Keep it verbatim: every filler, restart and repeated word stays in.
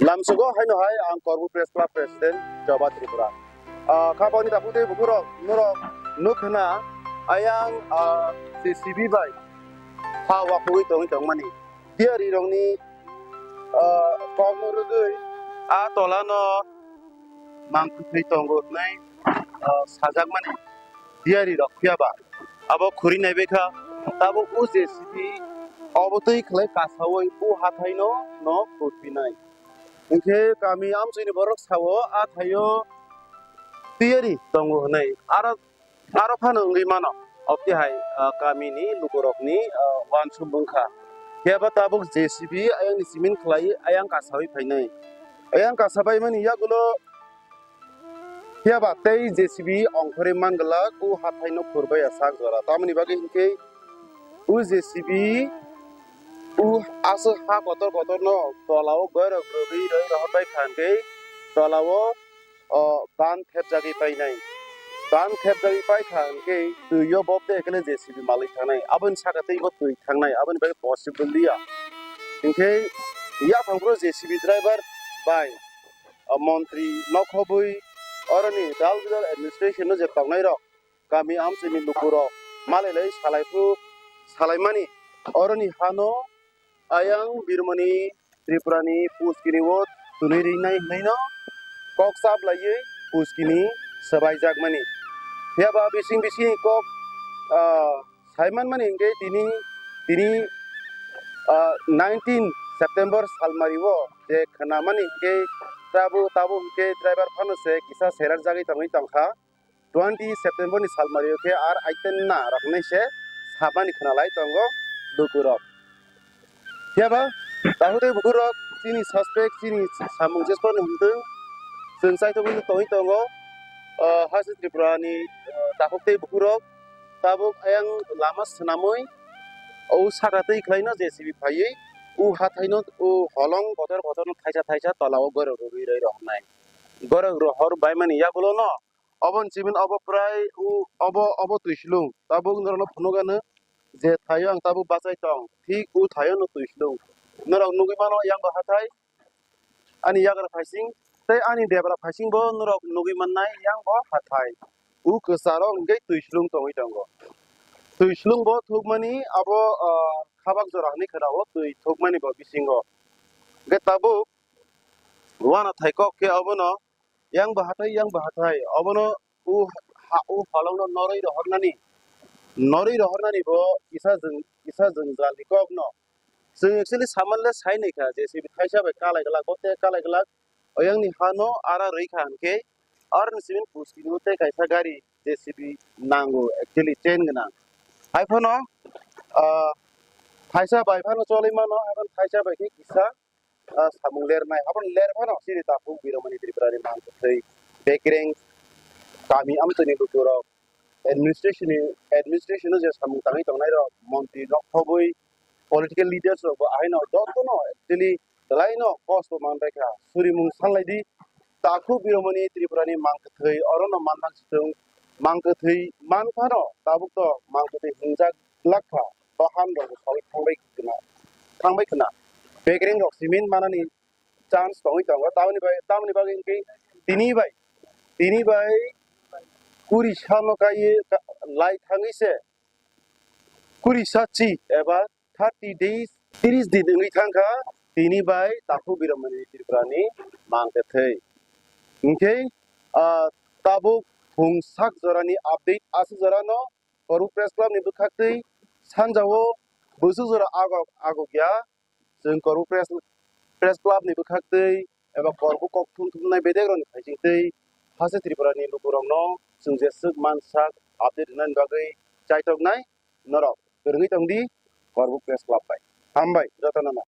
Tamsugo haino hai ang Korbuk Press Club President Joba Tripura. Ah, kha boni takhuk tei bukhurok norok nuk khna ayang, ah, J C B bai ha wakhugwi tongwi tongmani. Tiyari rokni, ah, kokno rwgwi a tolano mangkhwthwi tongo hwnwi, ah, sajakmani tiyari rok, phiya ba abo khuri naibai kha, tabuk o J C B obo twi khlai kasaui o hathaino no khurphinai. Hinkhe kami amchini borok sao a thaio tiyari tongo hwnwi. Aro, aro phano wngwi mano. Obtwi hai, ah, kamini lukurokni, ah, uansuk wngkha. Phiya ba tabuk J C B ayangni simin khlai ayang kasaui phainai. Ayang kasabaimani yagulo phiya ba tei J C B ongkhorwi man glak o hathaino khurbai ya sak jora. Tamoni bagwi hinkhe o J C B o aswk ha kotor kotorno tolao goirok rwgwi roi rohor bai kha hinkhe tolao o ban thepjagwi painai. Ban thepjagwi paikha hinkhe twi o bob de ekle J C B malwi thangnai. Aboni saka tei bo twi thangnai. Aboni bagwi possible liya. Hinkhe yaphang phuru J C B driver bai, o montri nokhobwi oroni dal bidal administration no je tongnai rok kami amchini lukurok malai lai salai phuru salaimani oroni hano ayang birmani Tripurani puskini o twnwi rinai hwnwi no kok chap laiwi puskini swbaijakmani. Phiya ba bising bising kok, ah, saimanmani hinkhe tini, tini, ah, nineteen September salmari o je khnamani hinkhe tabuk, tabuk hinkhe driver phano se kisa serak jagwi tongwi tongkha. Twenty September ni salmari o khe ar aiten na rok hinwi se samani khna lai tongo lukurok. Phiya ba takhuk tei bukhurok chini suspect, chini samung jeskor ni hwntwng chwng chaithogwi tongwi tongo. O, haste Tripura ni, o, takhuk tei bukhurok tabuk ayang lama swnamwi o saka twi khlaino J C B phaiwi o hathaino o holong kotor kotor no thaisa thaisa tola o gorok rwgwi roi rok hnai. Gorok rohor baimani yagulo no oboni simin obo prai o obo, obo twislung. Tabuk norokno phunukgano je thaio ang tabuk bachai tong, thik o thaio no twislung. Norok nugwi mano yang bo hathai, ani yagra phaising tei ani debra phaising bo norok nugwi mannai yang bo hathai. O kwcharo hwnkhe twislung tongwi tongo. Twislung bo thukmani abo, ah, khabak jora hinwi khwnao twi thukmani bo bisingo. Hwnkhe tabuk uanathai kok khe obono yang bo hathai, yang bo hathai. Obono o ha, o holongno norwi rohornani, norwi rohornani bo kisa jwng, kisa jwngjalni kokno. Chwng actually samanle sai naikha, J C B thaisa bai kalai glak, bo tei kalai glak. Oyangni hano ara rwikha hinkhe, aroni simin puskini tei kaisa gari J C B nango, actually chain gwnang. Haiphano, ah, thaisa bai phano cholwi mano, haiphano thaisa bai khe kisa ah, samung lernai. Aboni ler phano chini takhuk Biromani Tripurani mangkwthwi bekereng kami amtwini lukurok administration ni, administration o je samung tangwi tongnai rok, montri nokhobwi political leaders rok bo ahaino jotono actually belai no kosto manbaikha. Surimung sanlaidi, takhuk Biromani Tripurani mangkwthwi orono mannangsitwng, mangkwthwi manphano tabukto mangkwthwi hingjak glak kha, bahan rok bo saui thangbai khna, thangbai khna. Bekereng rok simin manani chance tongwi tongo, tamoni bai, tamoni bagwi hinkhe tini bai, tini bai kuri sano kaiye ka-, lai thangwi se kuri sachi eba thirty days, tris din wngwi thangkha tini bai takhuk Biromani Tripurani mangkwthwi. Hinkhe, ah, tabuk phung sak jorani update aswk jorano Korbuk Press Club ni bwkhaktwi sanjao bwswk jora agok, agok ya. Chwng Korbuk Press, Press Club ni bwkhaktwi eba Korbuk kok thum thumnai bedek rokni phaisingtwi haste Tripura ni lukurokno chwng jeswk mansak update rwnani bagwi chaitoknai norok kwrwngwi tongdi Korbuk Press Club bai. Hambai jotono no.